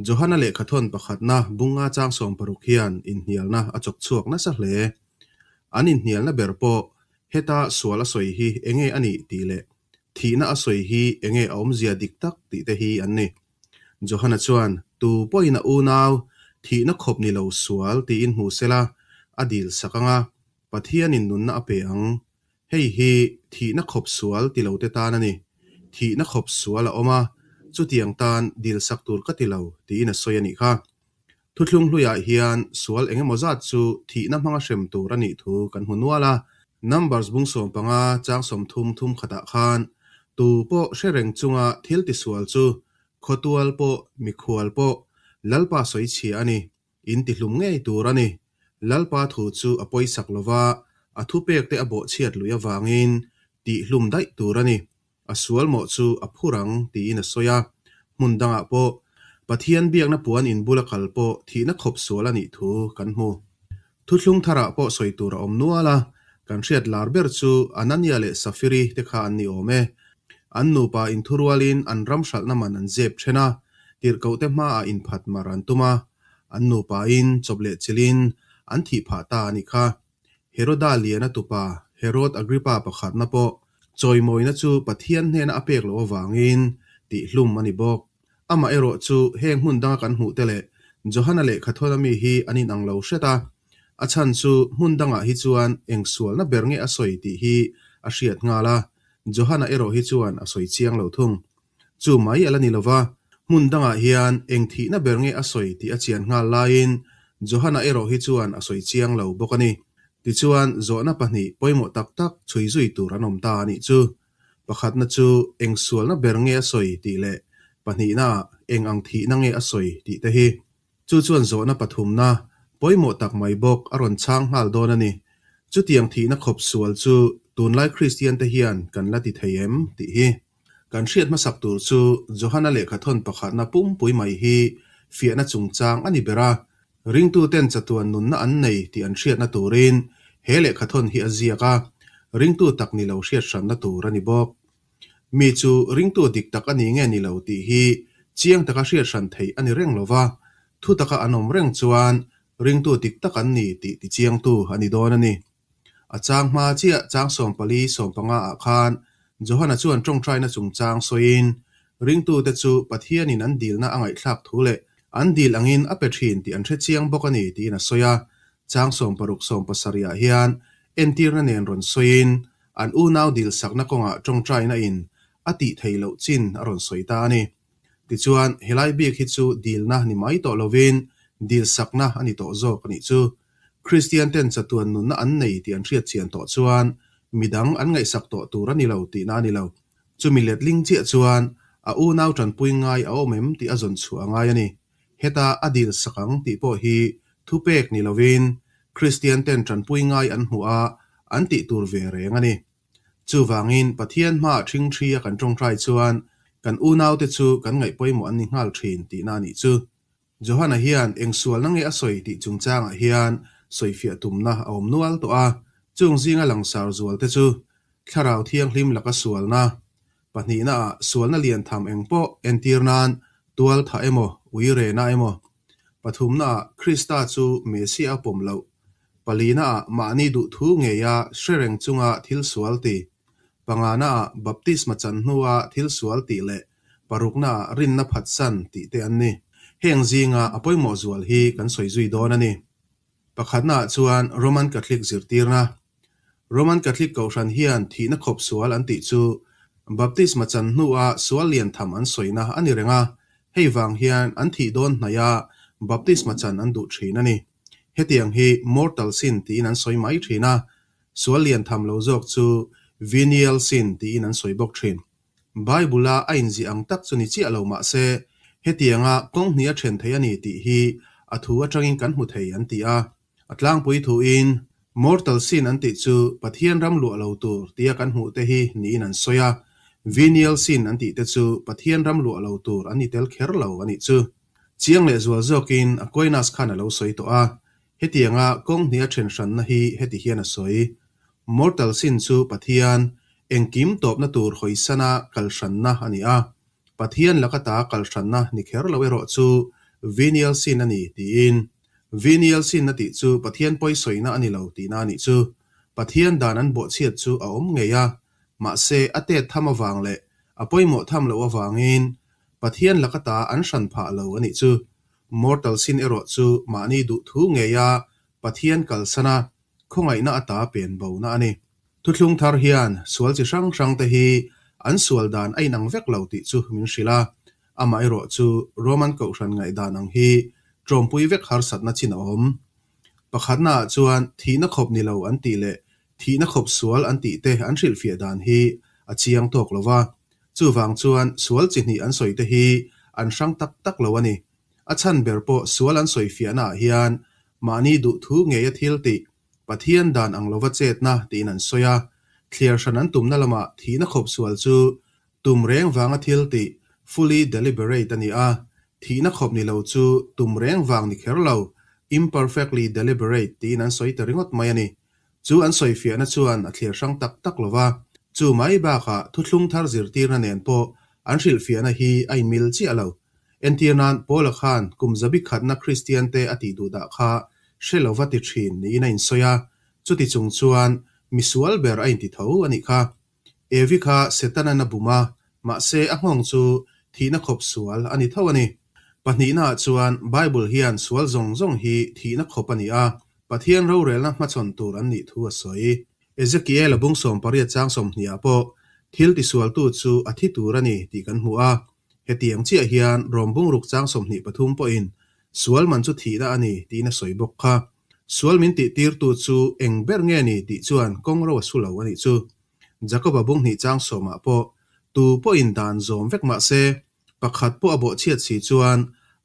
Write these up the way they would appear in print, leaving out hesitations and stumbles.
Johana lehkhathawn pakhatna bunga chang 60 hian inhnialna a chawk chhuak nasa hle. An inhnialna ber pawh heta sual a sawi hi enge a nih tih leh thihna a sawi hi enge a awmzia dik tak tih te hi an ni. Johana chuan, Tu pawhin a unau thihna khawp ni lo sual tiin hmu sela a dil sak ang a, Pathianin nunna a pe ang. Hei hi thihna khawp sual ti lo te tan a ni. Thihna khawp sual a awm a, chutiang tan dil sak tur ka ti lo tiin a sawi a nih kha. Thuthlung hluiah hian sual eng emaw zat chu thihna hmanga hrem tur a nih thu kan hmu nual a. Numbers bung 15 chang 30 thum khatah khan tu pawh hre reng chunga thil tisual chu khawtual pawh mikhual pawh Lalpa sawi chhia a ni. In tihlum ngei tur a ni. Lalpa thu chu a pawisak lova, a thupek te a bawhchhiat lui avangin tihhlum daih tur a ni. A sual mawh chu a phur ang tiin a sawi a. Hmun dangah pawh Pathian biakna puan in bula kal pawh thihna khawp sual a nih thu kan hmu. Thuthlung tharah pawh sawi tur a awm nual a, kan hriat lar ber chu Anania leh Safiri te kha an ni awm e. An nupa inthurualin an ram hralhna man an zep then a, tirhkohte hmaah inphat mar an tum a, an nupain chawp leh chilhin an thih phah ta a nih kha. Heroda liana tupa Herod Agrippa pakhatna pawh chawimawina chu Pathian hnena a pek loh avangin tihhlum a ni bawk. Amah erawh chu heng hmun danga kan hmuh te leh Johana lehkhathawn ami hi an inang lo hret a. A chhan chu hmun dangah hi chuan eng sualna ber nge a sawi tih hi a hriat nghal a, Johana erawh hi chuan a sawi chiang lo thung. Chu mai a la ni lova, hmun dangah hian eng thihna ber nge a sawi tih a chian nghal laiin Johana erawh hi chuan a sawi chiang lo bawk a ni. Tichuan zawhna pahnih pawimawh tak tak chhui zui tur an awm ta a nih chu. Pakhatna chu eng sualna ber nge a sawi tih leh pahnihnaah eng ang thihna nge a sawi tih te hi. Chu chuan zawhna pathumna pawimawh tak mai bawk a rawn chhang nghal dawn a ni. Chutiang thihna khawp sual chu tunlai Kristian te hian kan la ti thei em tih hi. Kan hriat hmasak tur chu Johana lehkhathawn pakhatna pumpui mai hi fiahna chungchang a ni ber a, ringtuten chatuan nunna an nei tih an hriatna turin he lehkhathawn hi a ziak a, ringtu tak ni lo hriat hranna tur a ni bawk. Mi chu ringtu dik tak a ni nge ni lo tih hi chiang taka hriat hran theih a ni reng lo va, thu taka an awm reng chuan ringtu dik tak an ni tih tichiangtu a ni dawn a ni. A chang hma chiah chang 14 15 ah khan Johana chuan tawngtaina chungchang sawiin, ringtute chu Pathianin an dilna a ngaihthlak thu leh an dil angin a pe thin tih an hre chiang bawk a ni tiin a sawi a. Chang 16 17 ah hian entirna nen rawn sawiin an unau dilsakna kawngah tawngtaina in a tih theih loh chin a rawn sawi ta a ni. Tichuan, helai bik hi chu dilna ni mai tawh lovin dilsakna a ni tawh zawk a nih chu. Kristian ten chatuan nunna an nei tih an hriat chian tawh chuan midang an ngaihsak tawh tur a ni lo tihna a ni lo. Chumi letling chiah chuan a unau tanpui ngai a awm em tih a zawn chhuah a ngai a ni. Heta a dil sak ang tih pawh hi thupek ni lovin Kristian ten tanpui ngai an hmuh a, an tih tur ve reng a ni. Chuvangin Pathian hmaah ṭhingṭhi a kan ṭawngṭai chuan kan unaute chu kan ngaih pawimawh an ni nghal ṭhin tihna a nih chu. Johana hian eng sualna nge a sawi tih chungchangah hian sawifiah tumna a awm nual tawh a, chung zinga langsar zualte chu Thlarau Thianghlim laka sualna, pahnihnaah sualna lian tham eng pawh entir nan tual tha emaw, ui rena emaw, pathumnaah Krista chu Messiah a pawm loh, palinaah mahni duhthu ngeia hre reng chunga thil sual ti, panganaah baptisma chan hnua thil sual tih leh Paruknaah rinna phatsan tih te an ni. Heng zinga a pawimawh zual hi kan sawi zui dawn a ni. Pakhatnaah chuan Roman Catholic zirtirna. Roman Catholic Kohhran hian thihna khawp sual an tih chu baptisma chan hnua sual lian tham an sawina a ni reng a, hei vang hian an thih dawn hnaia baptisma chan an duh thin a ni. Hetiang hi mortal sin tiin an sawi mai thin a, sual lian tham lo zawk chu venial sin tiin an sawi bawk thin. Bible-a a inziah ang tak chu ni chiah lo mah se, hetianga kawng hnih a then thei a ni tih hi a thu atangin kan hmu thei an ti a. A tlangpui thuin, Mortal sin an tih chu Pathian ram luah lo tur tia kan hmuh te hi niin an sawi a, venial sin an tih te chu Pathian ram luah lo tur an ni tel kher lo a nih chu. Chiang leh zual zawkin Aquinas khan a lo sawi tawh a, Hetianga kawng hnih a then hranna hi heti hian a sawi, Mortal sin chu Pathian engkim tawpna tur hawisana kal hranna a ni a, Pathian laka ta kal hranna ni kher lo erawh chu Venial sin a ni, tiin. Venial sin a tih chu Pathian pawi sawina a ni lo tihna a nih chu. Pathian dan an bawhchhiat chu a awm ngei a, mahse a tet tham avang leh a pawimawh tham loh avangin Pathian laka ta an hran phah lo a nih chu. Mortal sin erawh chu mahni duh thu ngeia Pathian kalsan a, khawngaihna ata pen bona a ni. Thuthlung thar hian sual chi hrang hrang te hi an sual dan a inang vek lo tih chu min hrilh a, amaherawh chu Roman Kohhran ngaihdan ang hi tlawmpui vek harsatna chin a awm. Pakhatna ah chuan thihna khawp ni lo an tih leh thihna khawp sual an tih te an hrilhfiah dan hi a chiang tawk lo va, chuvang chuan sual chi hnih an sawi te hi an hrang tak tak lo a ni. A chhan ber pawh sual an sawifiahna ah hian mahni duhthu ngeia thil tih Pathian dan ang lova chetna tiin an sawi a, thliar hran an tumna lamah thihna khawp sual chu tum reng vanga thil tih, fully deliberate, a ni a, thihna khawp ni lo chu tum reng vang ni kher lo, imperfectly deliberate, tiin an sawi ta ringawt mai a ni. Chu an sawifiahna chuan a thliar hrang tak tak lo va, chu mai bakah thuthlung thar zirtirna nen pawh an hrilhfiahna hi a inmil chiah lo. Entir nan Paula khan kum zabi khatna Kristiante a tih duh dah kha hre lo va ti thin niin a insawi a, chuti chung chuan misual ber a inti tho a nih kha. Evi kha Setanan a bum a, mahse a nghawng chu thihna khawp sual a ni tho a ni. Pahnihnaah chuan Bible hian sual zawng zawng hi thihna khawp a ni a, Pathian rorelna hmachhawn tur an nih thu a sawi. Ezekiel-a bung 18 chang 20 ah pawh thil tisualtu chu a thi tur a ni tih kan hmu a, Hetiang chiah hian Rom bungruk chang 23 pawhin sual man chu thihna a ni tiin a sawi bawk kha. Sual min tihtirtu chu eng ber nge ni tih chuan kawng ro a su lo a nih chu. Jakoba bung hnih chang sawmah pawh tu pawhin dan zawm vek mah se pakhat pawh a bawhchhiat si chuan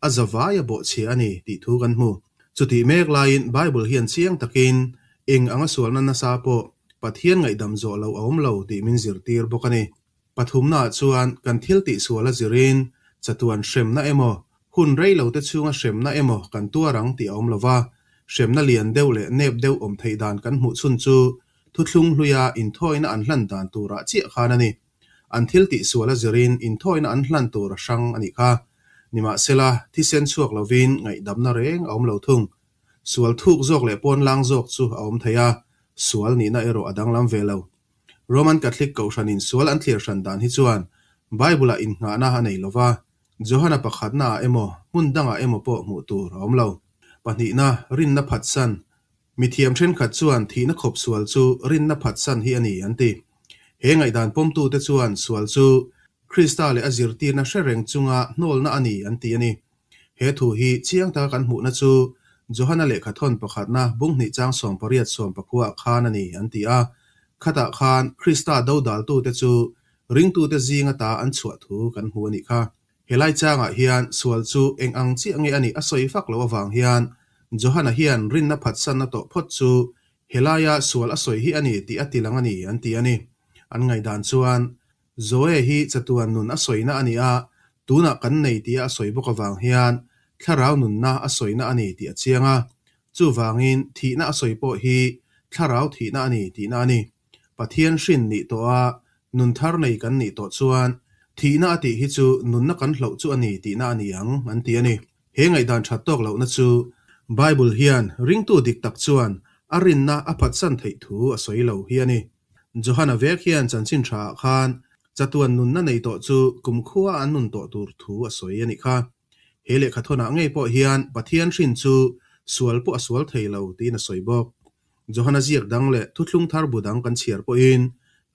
a zavai a bawhchhia a ni tih thu kan hmu. Chutih mek laiin Bible hian chiang takin eng anga sualna nasa pawh Pathian ngaihdam zawh loh a awm lo tih min zirtir bawk a ni. Pathumnaah chuan kan thil tihsual a zirin chatuan hremna emaw, hun rei lo te chhunga hremna emaw kan tuar ang tih a awm lo va, hremna lian deuh leh nep deuh awm theih dan kan hmuh chhun chu thuthlung hluia inthawina an hlan dan turah chiah khan a ni. An thil tihsual a zirin inthawina an hlan tur a hrang a nih kha. Nimahsela, thisen chhuak lovin ngaihdamna reng a awm lo thung. Sual thuk zawk leh pawnlang zawk chu a awm thei a, sual nihna erawh a danglam ve lo. Roman Catholic Kohhranin sual an thlir hran dan hi chuan Bible-ah innghahna a nei lo va, Johana pakhatnaah emaw hmun dangah emaw pawh hmuh tur a awm lo. Pahnihna, rinna phatsan. Mithiam thenkhat chuan thihna khawp sual chu rinna phatsan hi a ni an ti. He ngaihdan pawmtute chuan sual chu Krista leh a zirtirna hre reng chunga hnawlna a ni an ti a ni. He thu hi chiang taka kan hmuhna chu Johana lehkhathawn pakhatna bung hnih chang 18 10 ah khan a ni an ti a. Khatah khan Krista dodaltute chu ringtute zinga ta an chhuah thu kan hmu a nih kha. Helai changah hian sual chu eng ang chiah nge a nih a sawi fak loh avang hian Johana hian rinna phatsanna tawh phawt chu helaia sual a sawi hi a ni tih a tilang a ni an ti a ni. An ngaihdan chuan Zoe hi chatuan nun a sawina a ni a, tunah kan nei tia a sawi bawk avang hian thlarau nunna a sawina a ni tih a chiang a. Chuvangin thihna a sawi pawh hi thlarau thihna a ni tihna a ni. Pathian hrin nih tawh a, nun thar nei kan nih tawh chuan thihna a tih hi chu nunna kan hloh chu a ni tihna a ni ang an ti a ni. He ngaihdan that tawk lohna chu Bible hian ringtu dik tak chuan a rinna a phatsan theih thu a sawi lo hi a ni. Johana vek hian chanchin tha ah khan chatuan nunna nei tawh chu kumkhua an nun tawh tur thu a sawi a nih kha. He lehkhathawnah ngei pawh hian Pathian hrin chu sual pawh a sual thei lo tiin a sawi bawk. Johana ziak dang leh thuthlung thar bu dang kan chhiar pawhin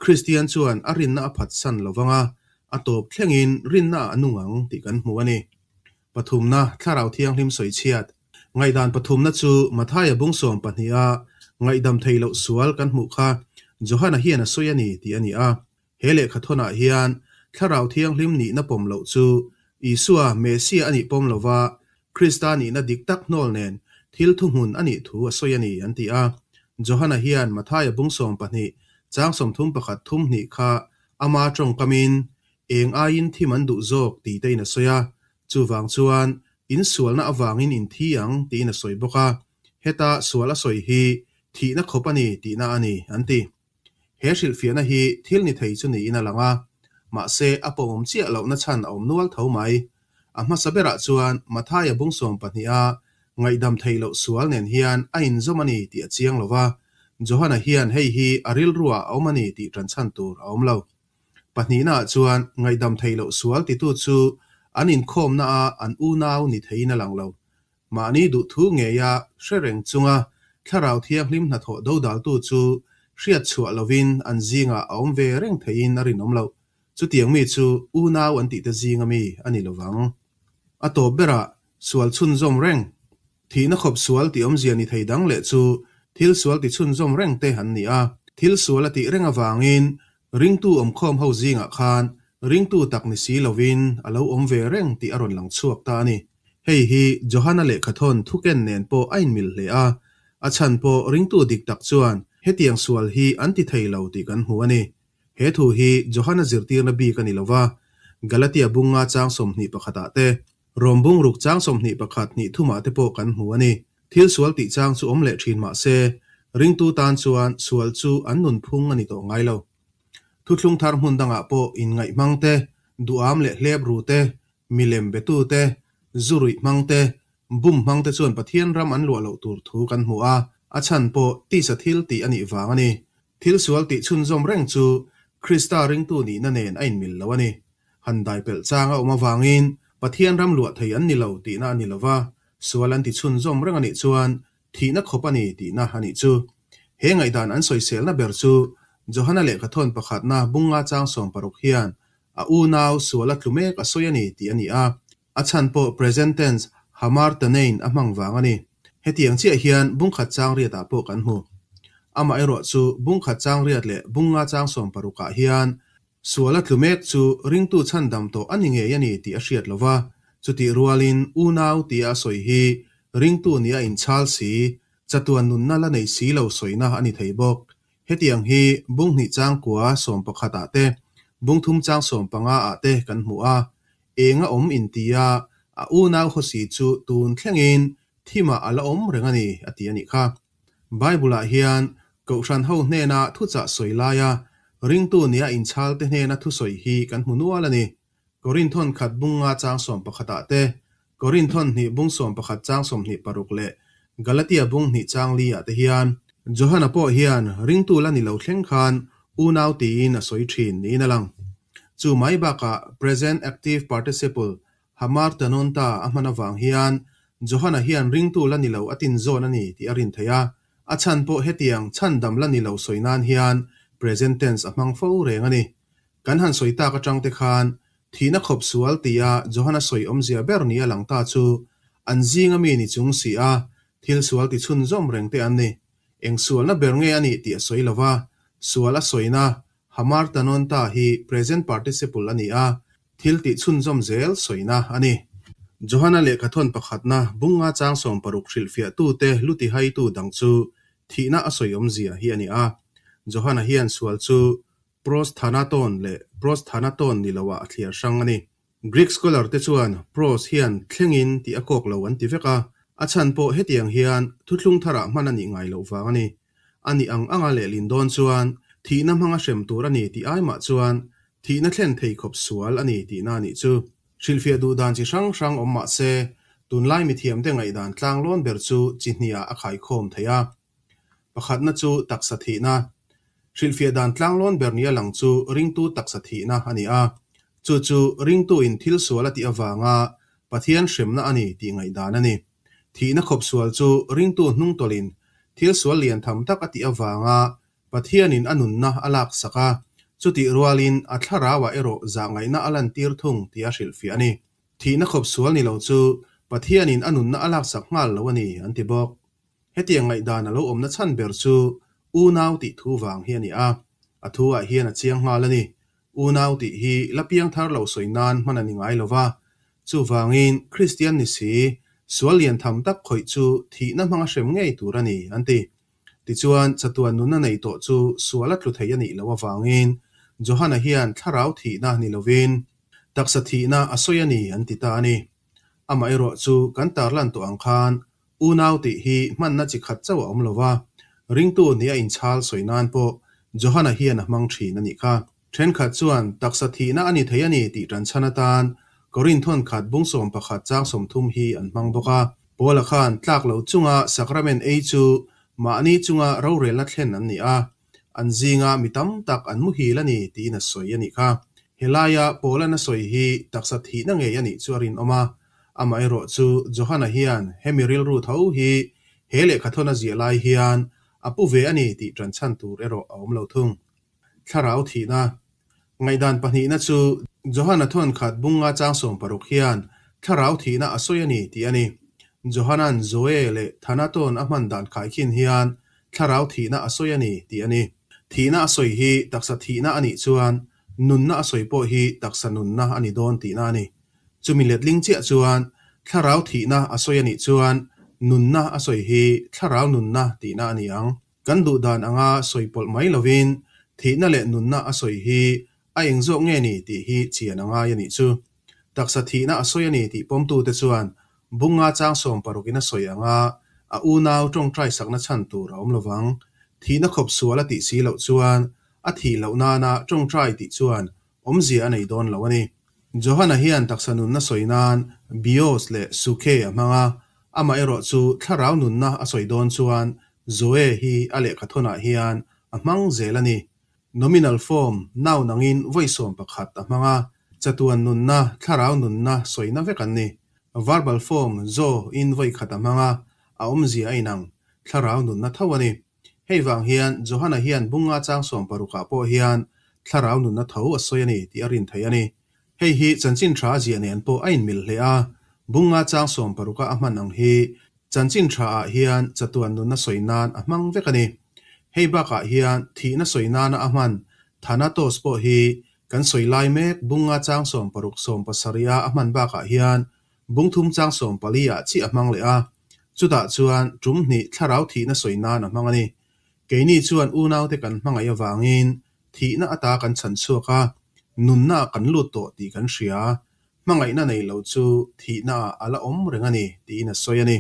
Kristian chuan a rinna a phatsan lo vang a, a tawp thlengin rinna ah a nung ang tih kan hmu a ni. Pathumna, Thlarau Thianghlim sawichhiat. Ngaihdan pathumna chu Mathaia bung 12 a ngaihdam thei loh sual kan hmuh kha Johana hian a sawi a ni tih a ni a. He lehkhathawnah hian Thlarau Thianghlim nihna pawm loh chu Isua Messiah a nih pawm lova Krista nihna dik tak hnawl nen thil thuhmun a nih thu a sawi a ni an ti a. Johana hian Mathaia bung 12 chang 31 thum hnih kha ama tawngkamin Eng aiin thim an duh zawk tih te in a sawi a, chuvang chuan in sualna avangin in thi ang tiin a sawi bawk a, heta sual a sawi hi thihna khawp a ni tihna a ni an ti. He hrilhfiahna hi thil ni thei chu niin a lang a, mahse a pawmawm chiah lohna chhan a awm nual tho mai. A hmasa berah chuan Mathaia bung sawmpahniha ngaihdam theih loh sual nen hian a inzawm a ni tih a chiang lo va, Johana hian hei hi a rilruah a awm a ni tih ṭanchhan tur a awm lo. Pahnihnaah chuan ngaihdam theih loh sual titu chu an inkhawmnaah an unau ni theiin a lang lo. Mahni duhthu ngeia hre reng chunga Thlarau Thianghlim hnathawh dodaltu chu hriat chhuah lovin an zingah a awm ve reng theiin a rinawm loh. Chutiang mi chu unau an tihte zinga mi a ni lovang. A tawp berah sual chhunzawm reng. Thihna khawp sual tih awmzia ni thei dang leh chu thil sual ti chhunzawm reng te an ni a. Thil sual a tih reng avangin ringtu awmkhawm ho zingah khan ringtu tak ni si lovin a lo awm ve reng tih a rawn lang chhuak ta a ni. Hei hi Johana lehkhathawn thuken nen pawh a inmil hle a, a chhan pawh ringtu dik tak chuan hetiang sual hi an ti thei lo tih kan hmu a ni. He thu hi Johana zirtirna bik a ni lo va, Galatia bunga chang 21 ah te, Rom bung ruk chang 21 hnih thumah te pawh kan hmu a ni. Thil sual tih chang chu awm leh thin mah se, ringtu tan chuan sual chu an nunphung a ni tawh ngai lo. Thuthlung thar hmun dangah pawh inngaih hmang te, duham leh hlep ru te, milem betu te, zu ruih hmang te, bum hmang te chuan Pathian ram an luah loh tur thu kan hmu a, a chhan pawh tisa thil tih a nih vang a ni. Thil sual tih chhunzawm reng chu Krista ringtu nihna nen a inmil lo a ni. Han dai pelh chang a awm avangin Pathian ram luah thei an ni lo tihna a ni lo va, sual an ti chhunzawm reng a nih chuan thihna khawp a ni tihna a nih chu. He ngaihdan an sawiselna ber chu Johana lehkhathawn pakhatna bunga chang 60 hian a unau sual a tlu mek a sawi a ni tih a ni a, a chhan pawh present tense hamartanein a hmang vang a ni. Hetiang chiah hian bungkhat chang riatah pawh kan hmu. Amaherawh chu bungkhat chang riat leh bunga chang 60 ah hian sual a tlu mek chu ringtu chhandam tawh a ni ngei a ni tih a hriat lo va, chutih rualin unau tia a sawi hi ringtu nia inchhal si, chatuan nunna la nei si lo sawina a ni thei bawk. Hetiang hi bung hnih chang kua 11 ah te, bung thum chang 15 ah te kan hmu a, eng a awm intia a unau hawsi chu tun thlengin thimah a la awm reng a ni a ti a nih kha. Bible-ah hian Kohhran ho hnena thuchah sawi laia ringtu nia inchhal te hnena thusawi hi kan hmu nual a ni. Korinthon khat bunga chang 11 ah te, Korinthon hnih bung 11 chang 26 leh Galatia bung hnih chang li ah te hian Johana pawh hian ringtu la ni lo thleng khan unau tiin a sawi thin niin a lang. Chu mai bakah present active participle hamartanonta a hman avang hian Johana hian ringtu la ni lo a tin zawn a ni tih a rin theih a, a chhan pawh hetiang chhandam la ni lo sawi nan hian present tense a hmang fo reng a ni. Kan han sawi tak atang te khan thihna khawp sual tia Johana sawi awmzia ber ni a lang ta chu an zinga mi ni chung si a, thil sual ti chhunzawm reng te an ni. Eng sualna ber nge a nih tih a sawi lo va, sual a sawina hamartanonta hi present participle a ni a, thil tih chhunzawm zel sawina a ni. Johana lehkhathawn pakhatna bunga chang 60 hrilhfiahtute luti haitu dang chu thihna a sawi awmzia hi a ni a. Johana hian sual chu pros thanaton leh pros thanaton ni loah a thliar hrang a ni. Greek scholar te chuan pros hian thlengin tih a kawk lo an ti vek a, a chhan pawh hetiang hian thuthlung tharah hman a nih ngai loh vang a ni. A nih ang anga lehlin dawn chuan thihna hmanga hrem tur a ni tih ai mah chuan thihna thlen thei khawp sual a ni tihna a nih chu. Hrilhfiah duh dan chi hrang hrang awm mah se, tunlai mithiamte ngaihdan tlanglawn ber chu chi hniah a khaikhawm thei a. Pakhatna chu taksa thihna. Hrilhfiah dan tlanglawn ber nia lang chu ringtu taksa thihna a ni a. Chu chu ringtu in thil sual a tih avanga Pathian hremna a ni tih ngaihdan a ni. Thihna khawp sual chu ringtu hnungtawlhin thil sual lian tham tak a tih avanga Pathianin a nunna a laksak a, chutih rualin a thlarauah erawh zahngaihna a lantir thung tih a hrilhfiah a ni. Thihna khawp sual ni lo chu Pathianin a nunna a laksak nghal lo a ni an ti bawk. Hetiang ngaihdan a lo awmna chhan ber chu unau tih thu vang hi a ni a, a thu ah hian a chiang nghal a ni. Unau tih hi la piang thar lo sawi nan hman a ni ngai lo va, chuvangin Kristian ni si, sual lian tham tak khawih chu thihna hmanga hrem ngei tur a ni an ti. Tichuan, chatuan nunna nei tawh chu sual a tlu thei a nih loh avangin Johana hian thlarau thihna ni lovin taksa thihna a sawi a ni an ti ta a ni. Amaherawh chu kan tarlan tawh ang khan unau tih hi hmanna chi khat chauh a awm lo va, ringtu nia inchhal sawi nan pawh Johana hian a hmang thin a nih kha. Thenkhat chuan taksa thihna a ni thei a ni tih tanchhan atan Korinthon khat bung 11 chang 30 hi an hmang bawk a. Paula khan tlak lo chunga sakramen ei chu mahni chunga rorelna thlen an ni a, an zinga mi tam tak an muhil a ni tiin a sawi a nih kha. Helaia Paula'n a sawi hi taksa thihna ngei a nih chu a rinawm a, amaherawhchu Johana hian hemi rilru tho hi he lehkhathawn a ziah lai hian a pu ve a ni tih ṭanchhan tur erawh a awm lo thung. Thlarau thihna. Ngaihdan pahnihna chu Johana thawnkhat bunga chang 16 hian thlarau thihna a sawi a ni tih a ni. Johana'n Zoe leh Thanaton a hman dan khaikhin hian thlarau thihna a sawi a ni tih a ni. Thihna a sawi hi taksa thihna a nih chuan nunna a sawi pawh hi taksa nunna a ni dawn tihna a ni. Chumi letling chiah chuan thlarau thihna a sawi a nih chuan nunna a sawi hi thlarau nunna tihna a ni ang. Kan duh dan anga sawi pawlh mai lovin thihna leh nunna a sawi hi a eng zawk nge ni tih hi chian a ngai a nih chu. Taksa thihna a sawi a ni tih pawmtute chuan bunga chang 16 in a sawi anga a unau tawngtai sakna chhan tur a awm lovang. Thihna khawp sual a tih si loh chuan a thih loh nana tawngtai tih chuan awmzia a nei dawn lo a ni. Johana hian taksa nunna sawi nan bios leh sukhe a hmang a, amaherawh chu thlarau nunna a sawi dawn chuan Zoe hi a lehkhathawnah hian a hmang zel a ni. Nominal form, noun angin vawi 11 a hmang a, chatuan nunna, thlarau nunna sawina vek an ni. Verbal form, zo in vawi khat a hmang a, a awmzia a inang, thlarau nunna tho a ni. Hei vang hian Johana hian bunga chang 16 ah pawh hian thlarau nunna tho a sawi a ni tih a rin theih a ni. Hei hi chanchin tha a ziah nen pawh a inmil hle a, bunga chang 16 a hman ang hi chanchin tha ah hian chatuan nunna sawi nan a hmang vek a ni. Hei bakah hian thihna sawi nana a hman Thanatos pawh hi kan sawi lai mek bunga chang 16 17 a a hman bakah hian bung thum chang 14 ah chiah a hmang leh a, chutah chuan tum hnih thlarau thihna sawi nan a hmang a ni. Keini chuan unaute kan hmangaih avangin thihna ata kan chhan chhuak a, nunna kan lut tawh tih kan hria. Hmangaihna nei lo chu thihna ah a la awm reng a ni tiin a sawi a ni.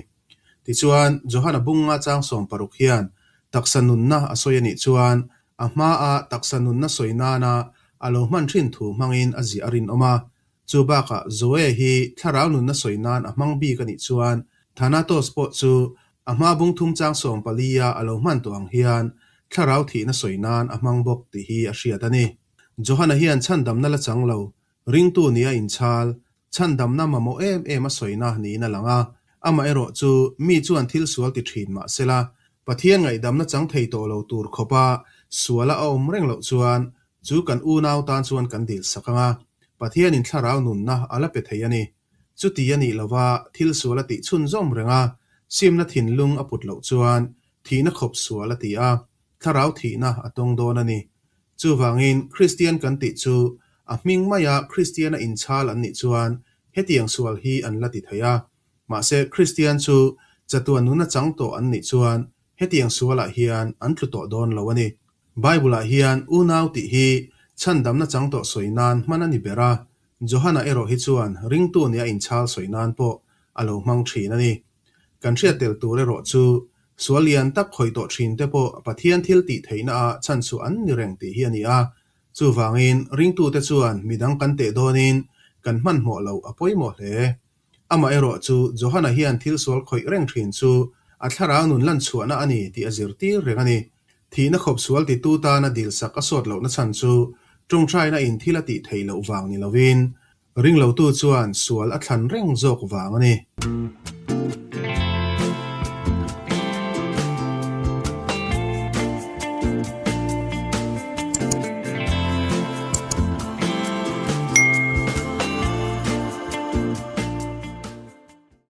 Tichuan, Johana bunga chang 16 hian taksa nunna a sawi a nih chuan a hmaa taksa nunna sawi nana a lo hman thin thu hmangin a ziah a rinawm a. Chu bakah Zoe hi thlarau nunna sawi nan a hmang bik a nih chuan Thanatos pawh chu a hma bung thum chang 14 a a lo hman tawh ang hian thlarau thihna sawi nan a hmang bawk tih hi a hriat a ni. Johana hian chhandamna la chang lo, ringtu nia inchhal, chhandamna mamawh em em a sawina niin a lang a. Amaherawh chu mi chuan thil sual ti thin mah sela, Pathian ngaihdamna chang thei tawh lo tur khawpa suala a awm reng loh chuan chu kan unau tan chuan kan dil sak anga, Pathianin thlarau nunna a la pe thei a ni. Chuti a nih lova thil sual a tih chhunzawm reng a, simna thinlung a put loh chuan thihna khawp sual a ti a, thlarau thihna a tawng dawn a ni. Chuvangin Kristian kan tih chu a hming maia Kristiana inchhal an nih chuan hetiang sual hi an la ti thei a. Mahse Kristian chu chatuan nuna chang tawh an nih chuan hetiang sualah hian an tlu tawh dawn lo a ni. Bible-ah hian unau tih hi chhandamna chang tawh sawi nan hman a ni ber a, Johana erawh hi chuan ringtu nia inchhal sawi nan pawh a lo hmang thin a ni. Kan hriat tel tur erawh chu sual lian tak khawih tawh thin te pawh Pathian thil tih theihna ah chhan chu an ni reng tih hi a ni a. Chuvangin ringtute chuan midang kan teh dawnin kan hmanhmawh loh a pawimawh hle. Amaherawh chu Johana hian thil sual khawih reng thin chu a thlarau nun lan chhuahna a ni tih a zirtir reng a ni. Thihna khawp sual titu tana dil sak a sawt lohna chhan chu tawngtaina in thil a tih theih loh vang ni lovin ringlotu chuan sual a thlan reng zawk vang a ni.